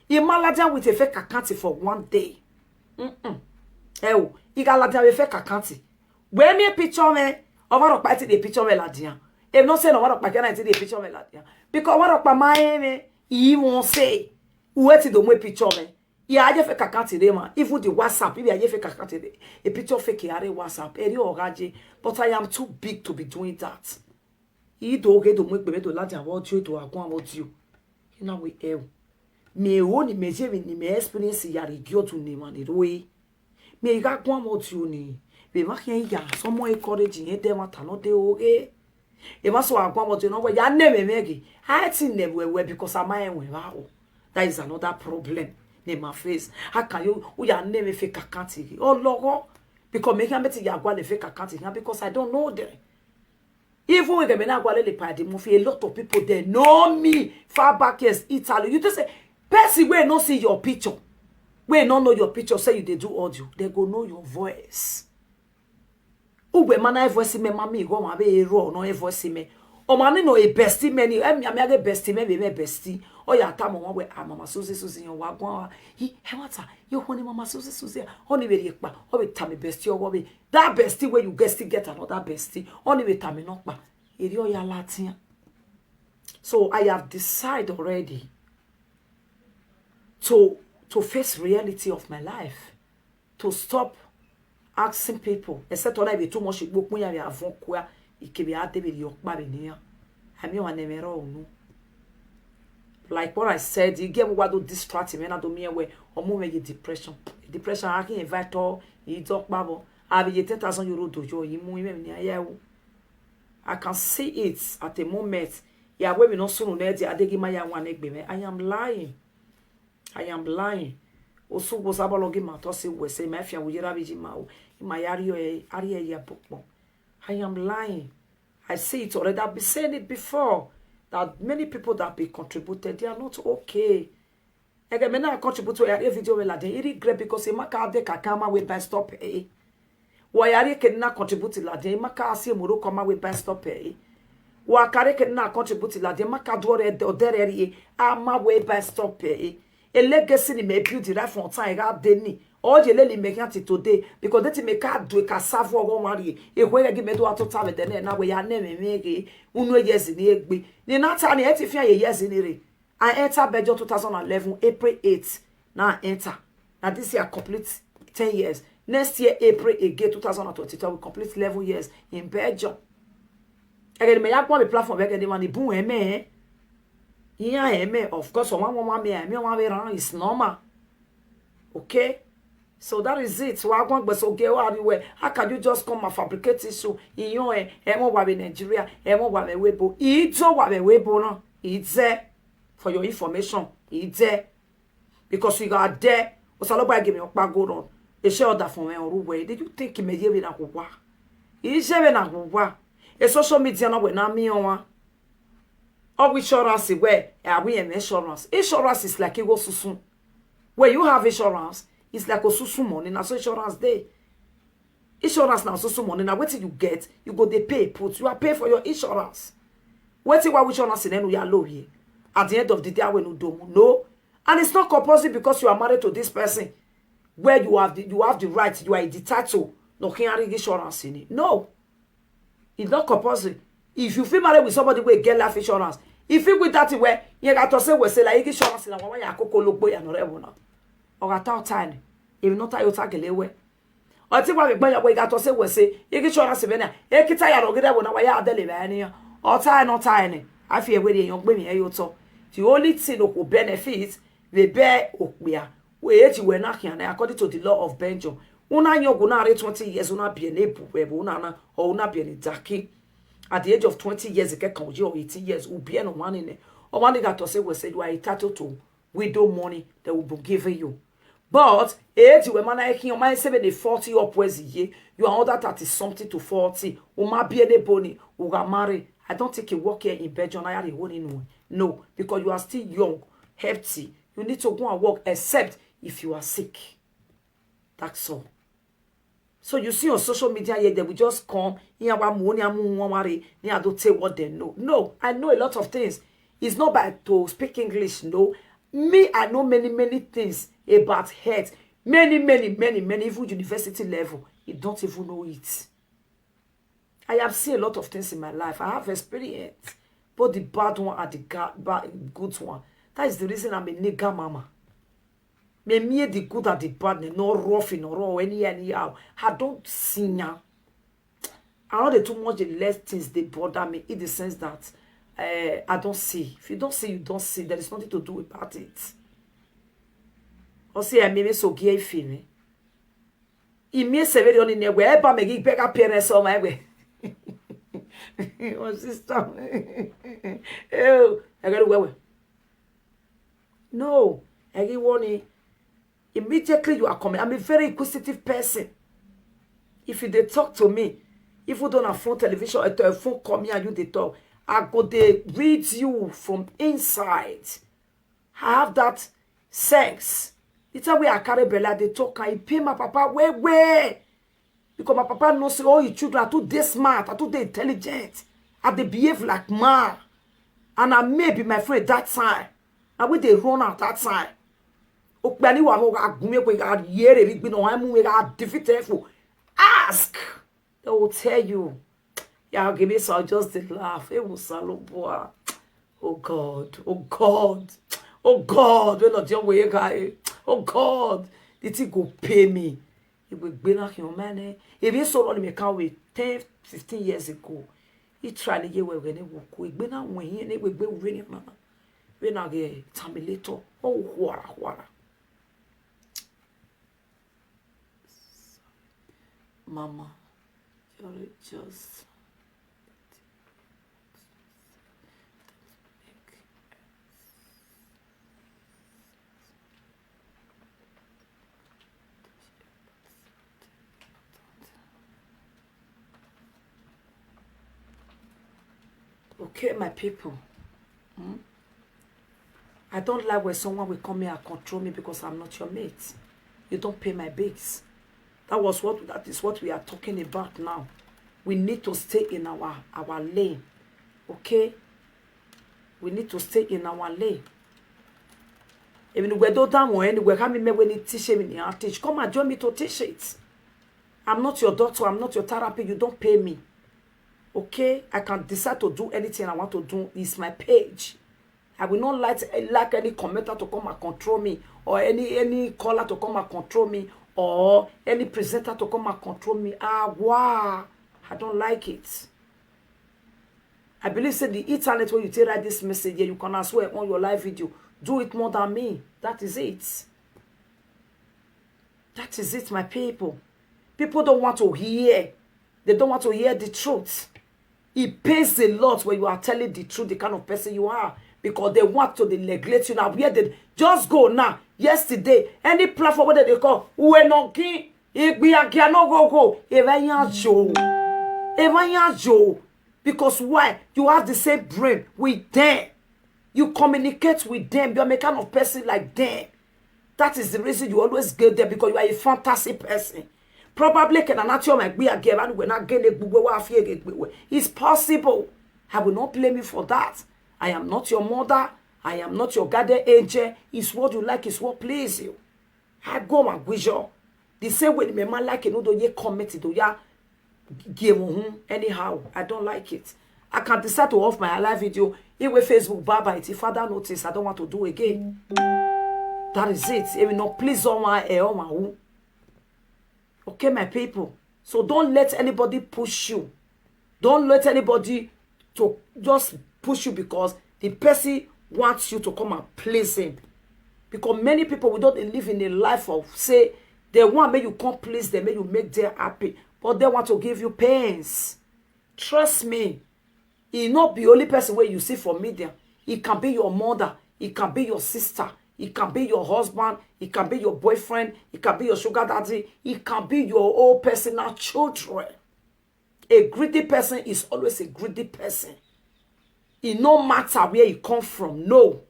It matter with a fake account for one day. Mm-mm. Eh, oh, you got like a fake account. Where me picture me? Over a party the picture me la dia. If not say no, over a party the picture me la dia. Because over a my me, he won't say. Wait till the way picture me. Yeah, I just fake account today, man. Even the WhatsApp, if I just fake account today, a picture fake are WhatsApp, eri ogaje. But I am too big to be doing that. He do get to make me to let you what you to account what you. You know we ew. Me o ni me je ni me experience ya ri gyo to ni man ro e. Me ga kwa mo ti o ni. Be ma ke ya so mo encourage yen de ma ta no de o e. E ma so akwa mo ti no we ya ne me me gi. I ti ne we we because am I we ba o. That is another problem. Ne ma face. How can you, who ya ne me fake account gi? Oh logo. Because me can bet ya gwa le fake account gi because I don't know them. Even with them, I go le party movie. A lot of people they know me far back years, Italy. You just say, person wey no see your picture, wey no know your picture, say you dey do audio, they go know your voice. Ugbe mana voice me mami go ma be ero no voice me. Omani no e bestie many. Em, ya me age bestie, me be me bestie. O ya ta mo we, ah, Mama Susie, Susie, yo, wa gwa. Hi, he wata, yo, honey, Mama Susie, Susie. Honey, very ekpa. O be ta me bestie, o be. That bestie where you get, still get another bestie. Honey, be ta me no pa. Eri o ya latin. So I have decided already to, to face reality of my life, to stop asking people, except when I be too much, go put ya avon kwa, it can be a day with your baby. I mean, I never know. Like what I said, you get what do distract me, and I do me away, or move me depression. Depression, I can invite all, you talk babo. I be ten thousand euro do you, you move me, yeah. I can see it at the moment. Yeah, we be no soon, I am lying. I am lying. Osu was abalogi ma to say we say my fia we rabi ji ma o. Ma yari o e, ari e ya bokpo. I am lying. I see it already. I've been saying it before that many people that be contributed, they are not okay. Again, me na contribute to a video we la de. I regret because e maka de kakama we buy stop e. Wa yari ke na contribute la de, maka asi muru koma we buy stop e. Wa kare ke na contribute la de, maka do re de, o de re ri e, ama we buy stop e. E legacy ni me build right from time ga de ni. O je le li me kan ti today, because de ti me ka do e ka serve o go wan ri e. E we gi me do ato ta we de na we ya ne me me ge. Unu e yes ni egbe. Ni na ta ni e ti fi an ye yes ni re. I enter Belgium two thousand eleven, April eight. Now I enter. Now this year I complete ten years. Next year, April again, two thousand twenty-two, I will complete eleven years in Belgium. Again, me ya go on the platform, again, the money boom, eh, me, eh. Yeah, eh, me. Of course, one, one, one, me, eh, me, one, way around, it's normal. Okay? So that is it. So I want to so get out of the way. How can you just come and fabricate issue in your, eh, eh, mo wa be Nigeria, eh, mo wa be webo. It's so wa be webo, no? It's there for your information. It's there. Because you are there. Osalogba give me okpa go on. They share order from me or where. Did you think me ye na wa? Is ye na wa? A social media na we na mi on. Of insurance where? Are we an insurance? Insurance is like it was susun. When you have insurance, it's like osusun money. Na so insurance day. Insurance na osusun money. Now what you get, you go they pay put. You are paying for your insurance. What you want insurance in enu ya low here? At the end of the day, I will no do no. And it's not compulsory because you are married to this person where you have the, you have the right, you are the title. No can insurance in it. No. It's not compulsory. If you feel married with somebody where get life insurance, if you with that where you got to say we say like insurance in our ya koko look boy and whatever now. Or at all time, if not I tag away. Or think what we buy we got to say we say insurance in there. E kita ya rogida we na wa ya dele ba ni. Or tie no tie ni. I feel where you young baby you to. The only thing that will benefit the bear okpia. We eighty we na kian according to the law of Belgium. Una nyogu na re twenty years, una be ne bu we una na, or una be ne daki. At the age of twenty years, ke kan or eighteen years, u be no one in. Or one that to say we say you are entitled to widow money that will be given you. But eighty we man I can my seven forty upwards ye. You are under thirty something to forty. Uma be ne boni, u ga marry. I don't think you work here in Belgium. I are no. No, because you are still young, healthy. You need to go and work except if you are sick. That's all. So you see on social media here, they will just come. Here, wa mu, ni amu, wa mari, ni I don't say what they know. No, I know a lot of things. It's not by to speak English, no. Me, I know many, many things about health. Many, many, many, many, even university level. You don't even know it. I have seen a lot of things in my life. I have experience both the bad one and the ga- bad, good one. That is the reason I'm a nigga mama. Me me the good and the bad, no rough, no raw, any anyhow. I don't see now. I know the too much the less things they bother me in the sense that uh, I don't see. If you don't see, you don't see. There is nothing to do about it. Or see, I may so gay feeling. Imi severi oni ne we eba me gi bega parents o my we. Oh sister. Oh, I got wewe. No, I get warning. Immediately you are coming. I'm a very inquisitive person. If you they talk to me, if you don't have phone television or a phone call me and you they talk, I go they read you from inside. I have that sex. The time wey I carry belle, I dey talk, I pay my papa well well. Because my papa know say all his children are too dey smart, are too dey intelligent. I dey behave like man. And I may be my friend that time. I will dey run at that time. Okpani wa mo ga gume kwe ga yere big bin o mu we ga defeat for. Ask. They will tell you. Yeah, give me some just the laugh. It will saloboa. Oh God, oh God, oh God. When not your way, guy. Oh God, did he go pay me? He will be like your man. If you saw only me can wait ten, fifteen years ago. He tried to get away when he woke. We been out when he and we be winning man. We not get terminator. Oh, whara, whara. Mama, you're just Okay, my people. Hmm? I don't like when someone will come here and control me because I'm not your mate. You don't pay my bills. That was what that is what we are talking about now. We need to stay in our our lane. Okay? We need to stay in our lane. Even we don't down or anywhere, come me when it teach me, I teach. Come and join me to teach it. I'm not your doctor, I'm not your therapy, you don't pay me. Okay? I can decide to do anything I want to do. It's my page. I will not like, like any commenter to come and control me, or any any caller to come and control me, or any presenter to come and control me. Ah, wow. I don't like it. I believe say the internet where you take write this message here, you can as well on your live video. Do it more than me. That is it. That is it, my people. People don't want to hear. They don't want to hear the truth. It pays a lot when you are telling the truth, the kind of person you are, because they want to dey neglect you. Now, where they just go now, yesterday, any platform where they call, Uwe Nonkin, Igbiagia no go go, Evanya Joe. Evanya Joe. Because why? You have the same brain with them. You communicate with them. You're a kind of person like them. That is the reason you always get there, because you are a fantasy person. Probably can anati my be a girl and when I get a gbogbo wa fie gbogbo. It's possible. I will not blame you for that. I am not your mother. I am not your guardian angel. It's what you like, it's what please you. I go my guijo. The same way the man like you know ye comment it ya give anyhow. I don't like it. I can decide to off my live video. Even Facebook bye bye. If father notice, I don't want to do again. That is it. It will not please on my eh, on my who. Okay, my people. So don't let anybody push you. Don't let anybody to just push you because the person wants you to come and please him. Because many people we don't live in a life of say they want make you come please them, make you make them happy, but they want to give you pains. Trust me, e no be only person wey you see for media. E can be your mother, e can be your sister, e can be your husband, e can be your boyfriend, e can be your sugar daddy, e can be your own personal children. A greedy person is always a greedy person. E no matter where e come from, no.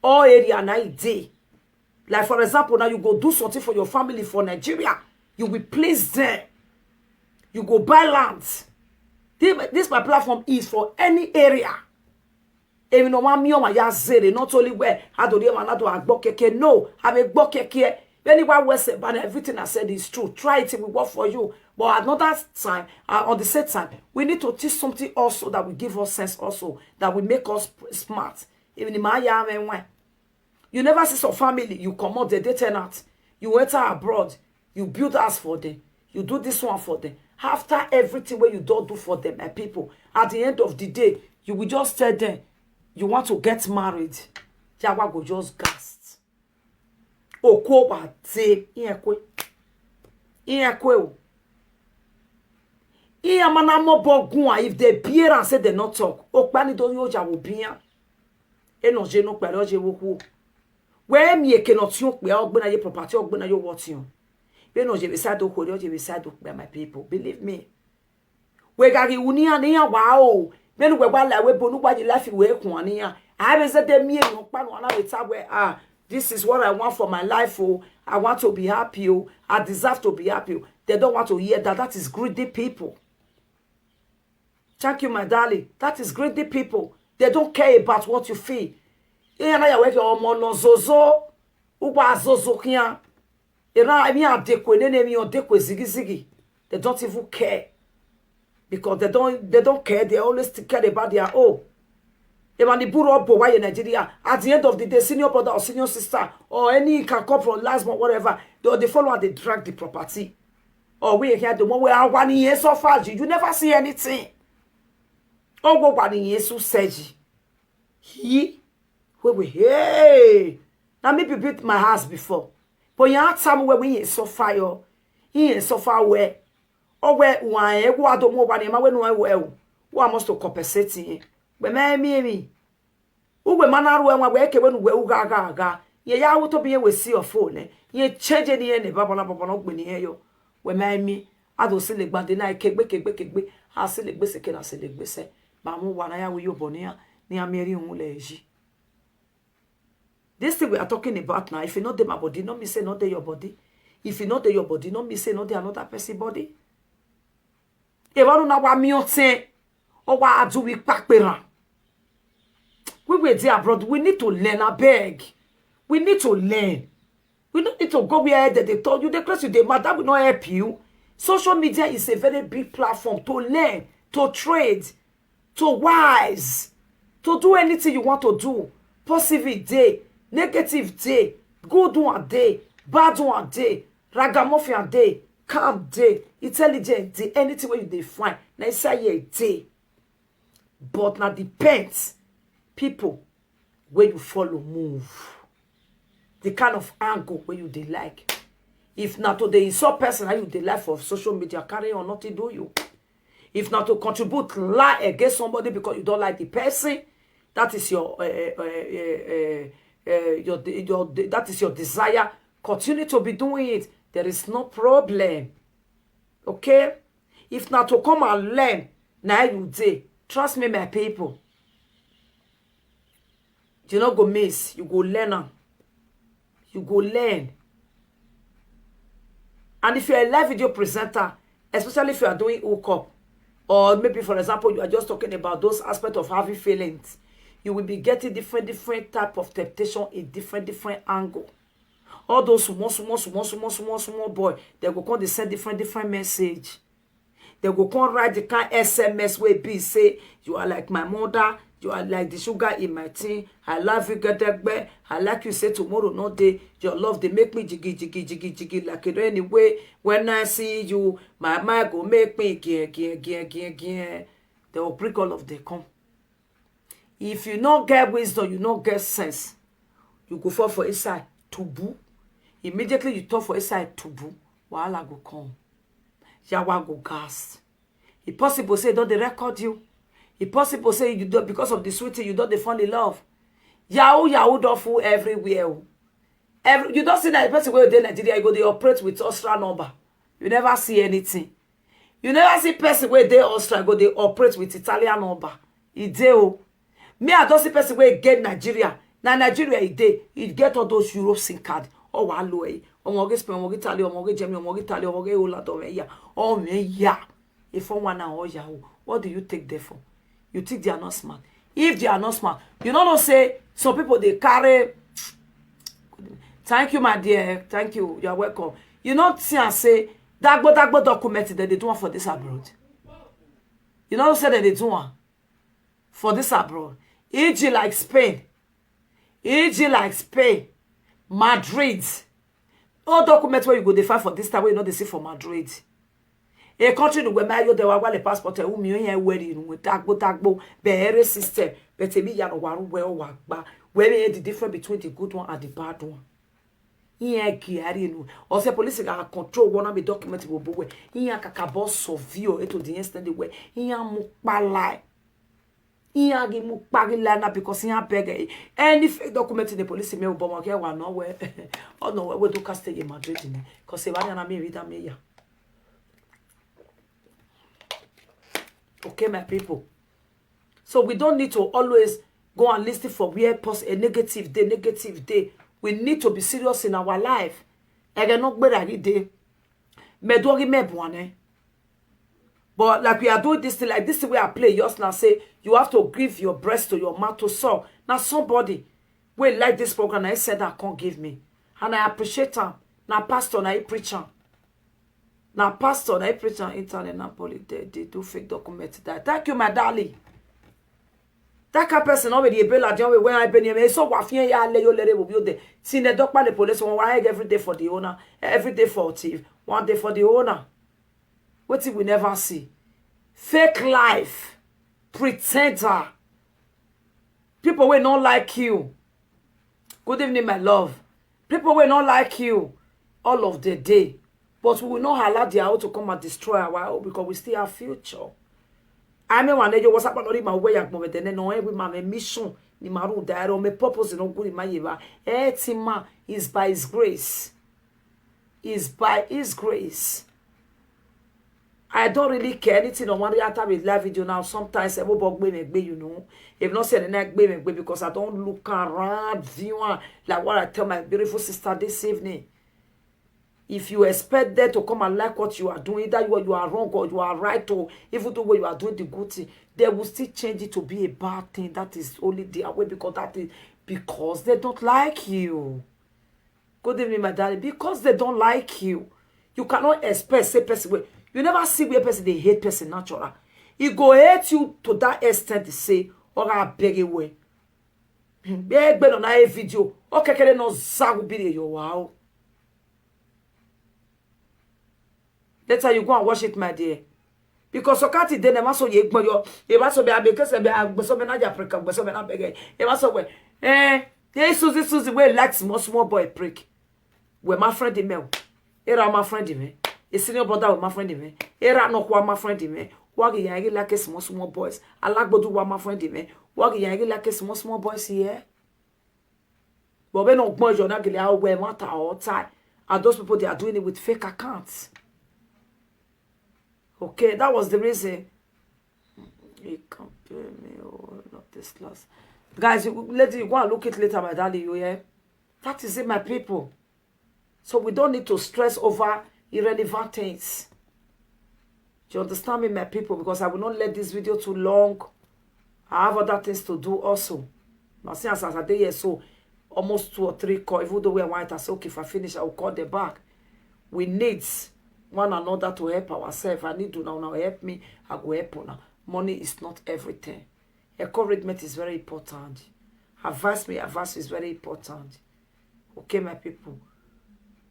All area na e dey. Like for example, now you go do something for your family for Nigeria, you will please them. You go buy land. This, this my platform is for any area. Even no one me on my zere, not only where I don't even another I block keke. No, I may block keke. Anywhere where say, but everything I said is true. Try it, it will work for you. But another time, uh, on the same time, we need to teach something also that will give us sense also, that will make us smart. Even in my yam and when you never see some family, you come out, they, they turn out. You enter abroad, you build house for them, you do this one for them. After everything where you don't do for them, my people, at the end of the day, you will just tell them you want to get married. Jawa go just gast. Okwo ba te iekwe. Iekwe o. Iya mana mo bogun, if they bear and say they not talk. Okpani do yo ja wo biya. E no je no pere oje wo ku. We mi e ke no ti o pe ogbena ye property ogbena yo wo ti o. Be no je be side o kore oje be side o pe, my people. Believe me. We gari uni ani ya wa o. Menu we wa la we bonu wa ji life we kun ani ya. I be say they me no pa no na we ta we ah, this is what I want for my life. Oh, I want to be happy. Oh, I deserve to be happy. Oh. They don't want to hear that. That is greedy people. Thank you, my darling. That is greedy people. They don't care about what you feel. Ihe na ya weke ọmọ nọ zozo. Ụgwọ azozo kia. Ira mi adekwe nene mi odekwe zigizigi. They don't even care. Because they don't they don't care. They always still care about their own. Even the buru obo why in Nigeria. At the end of the day, senior brother or senior sister or any can come from last month, whatever, they, they follow and they drag the property. Or we here the one where I want here so far, you never see anything. Oh, go one here so said he. We we hey. Now me be built my house before. But you have time where we here so far yo. He is so far where. Oh where why who are the more one ma we no we. Who must to compensate him. But me me me. Ugbe mana ruo nwa wee kewe nu wee uga aga aga. Ye ya wuto bi ye we si ofo ne. Ye change ni ye ne babona babona ugbe ni ye yo. We ma mi. Ado si le gbande na kegbe kegbe kegbe. Ha si le gbese ke na si le gbese. Ba mu wa na ya we yo bo ni ya. Ni a meri un le ji. This thing we are talking about now, if you know dey my body, no mean say no dey your body. If you no dey your body, no mean say no dey another person body. If I don't know what me on say, or what I do with Pakpera. We will dey abroad. We need to learn, I beg. We need to learn. We don't need to go where they, they told you. The close you, the matter will not help you. Social media is a very big platform to learn, to trade, to wise, to do anything you want to do. Positive day, negative day, good one day, bad one day, ragamuffin day, calm day, intelligent day, anything where you dey find, na inside here day. But na depends people where you follow move, the kind of angle where you dey like. If na to dey insult person, how you dey like for social media, carry on, nothing do you. If na to contribute lie against somebody because you don't like the person, that is your uh, uh, uh, uh, uh, your de- your de- that is your desire. Continue to be doing it. There is no problem. Okay? If na to come and learn, na you dey. Trust me, my people. You no go miss. You go learn am. You go learn. And if you're a live video presenter, especially if you are doing hookup, or maybe for example, you are just talking about those aspects of having feelings, you will be getting different different type of temptation in different different angle. All those small small small small small small boy, they go come dey send different different message. They go come write the kind S M S wey be say, "You are like my mother, you are like the sugar in my tea, I love you, gedegbe, I like you, say tomorrow no day, your love they make me jiggy jiggy jiggy jiggy like it anyway. When I see you, my mind go make me gear gear gear gear gear." They will bring all of them come. If you no get wisdom, you no get sense, you go fall for inside tubu. Immediately you talk for inside tubu, wahala go come. Yawa go gas. E possible say don dey record you. E possible say you don, because of the sweetie, you don dey fall in love. Yahoo yahoo don full everywhere o. Every, you don see that person wey dey Nigeria, you go dey operate with Austria number. You never see anything. You never see person wey dey Austria go dey operate with Italian number. E dey o. Me, I don see person wey get Nigeria. Na Nigeria e dey. E get all those Europe sim card. Oh, wa lo e. Omo ge Spain, omo ge Italy, omo ge Germany, omo ge Italy, omo ge Holland, omo ya. Oh me ya. If one one na oh ya o. What do you take there for? You think they are not smart? If they are not smart, you no know say some people dey carry. Thank you, my dear. Thank you. You are welcome. You no see and say dagbo dagbo document that they do one for this abroad. You no say that they do one for this abroad. E G like Spain. E G like Spain. Madrid. All document where you go dey find for this time wey you no dey see for Madrid. A country where my yo de wa wale passport e umi oyin where you with tagbo tagbo behere system. But me ya no waru where wa gba. Where me the difference between the good one and the bad one. Ihe kiari nu. Ose police ga control one of the document wo bowe. Ihe kakabo sovio eto the instant the way. Ihe mukpalai. Ihe gi mukpagi lana because ihe beg eh. Any fake document in the police me obomo ke wa no we. Oh no we do cast in Madrid ni. Cause e banya na me read am ya. Okay, my people. So we don't need to always go and listen for where pos a negative day, negative day. We need to be serious in our life. Ege no gbera gi day. Me do gi me buane. But like we are doing this thing, like this thing we are playing just now, say you have to give your breast to your mouth to suck. Now somebody will like this program and said that can't give me. And I appreciate him. Now pastor, now he preach him. Now pastor, now he preach on internet, now police, they, they do fake document that. Thank you, my darling. That kind of person already a bella, the only when I been here, so what fear ya lay your lady will be there. See the dog by the police, one why every day for the owner, every day for thief, one day for the owner. What we never see? Fake life, pretender. People will not like you. Good evening, my love. People will not like you all of the day. But we will not allow their own to come and destroy our own because we still have future. I mean, one day you was up on my way, I go with the no every man a mission. Ni maru dairo me purpose no good in my yeva. Eh, Tima is by his grace. Is by his grace. I don't really care anything on one after with live video now. Sometimes I will bog me, you know. If not say the next baby, because I don't look around viewer like what I tell my beautiful sister this evening. If you expect them to come and like what you are doing, either you are, you are wrong or you are right, or even though what you are doing the good thing, they will still change it to be a bad thing. That is only their way because that is because they don't like you. Good evening, my darling. Because they don't like you, you cannot expect say person way. You never see where person they hate person natural. He go hate you to that extent to say, or I beg away. Beg no na a video. Okay, can no zagu be your wow. Later you go and watch it, my dear. Because Sokati de nema so ye gbon yo. Ye ba so be abeke se be agbo so be na ja Africa, gbo so be na bege. Ye ba so we. Eh, ye Susie Susie we like small small boy prick. We my friend him. Era my friend him. A senior brother with my friend him. Era no kwa my friend him. Wagi ya like small small boys. Alagbodu wa my friend him. Wagi ya like small small boys here. But we no gbon yo na gele how we matter all time. And those people, they are doing it with fake accounts. Okay, that was the reason. You compare me, oh, not this class. Guys, you, lady, you go and look it later, my darling, you hear? That is it, my people. So we don't need to stress over irrelevant things. Do you understand me, my people? Because I will not let this video too long. I have other things to do also. Now, see, as, as I dey here, so almost two or three call, even though we are white, I say, okay, if I finish, I will call them back. We need one another to help ourselves. I need to now, now help me, I go help una. Money is not everything. Encouragement is very important. Advice me, advice is very important. Okay, my people,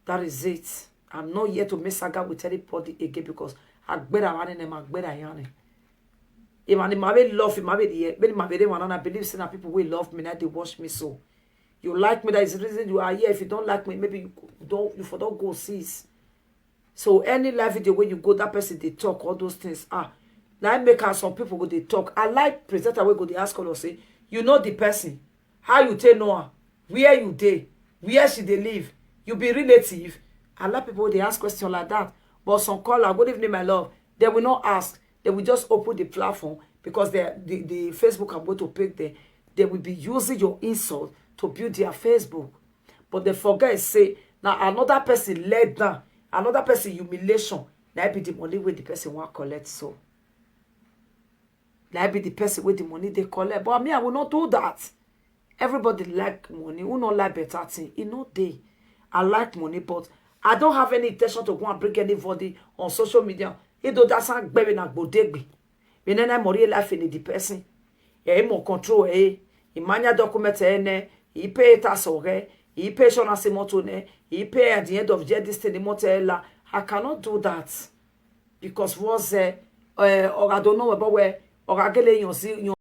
that is it. I'm not here to make saga with anybody again because I better running and I better yarning. If I may love him, I may the but my baby one, and I believe say na people will love me, now they watch me so. You like me, that is the reason you are here. If you don't like me, maybe you don't, you for don't go cease. So any live video where you go, that person they talk, all those things. Ah, now make us some people go they talk. I like presenter where go they ask all say, you know the person, how you take know her, where you dey, where she dey live, you be relative. I like people they ask questions like that. But some caller, good evening, my love. They will not ask. They will just open the platform because they, the, the Facebook I'm going to pick them. They will be using your insult to build their Facebook. But they forget say now another person let down, another person humiliation. That be the money where the person want collect. So that be the person where the money they collect. But me, I will not do that. Everybody like money. Who not like better thing? You know they. I like money, but I don't have any intention to go and bring anybody on social media. It do that's not bearing a bodegbe. We nene mori life in the person. E mo control e. Imanya document e ne. He pay tax or e. He pay insurance motor ne. He pay at the end of the year this thing the motor la. I cannot do that because was uh, uh, or I don't know about where or I get your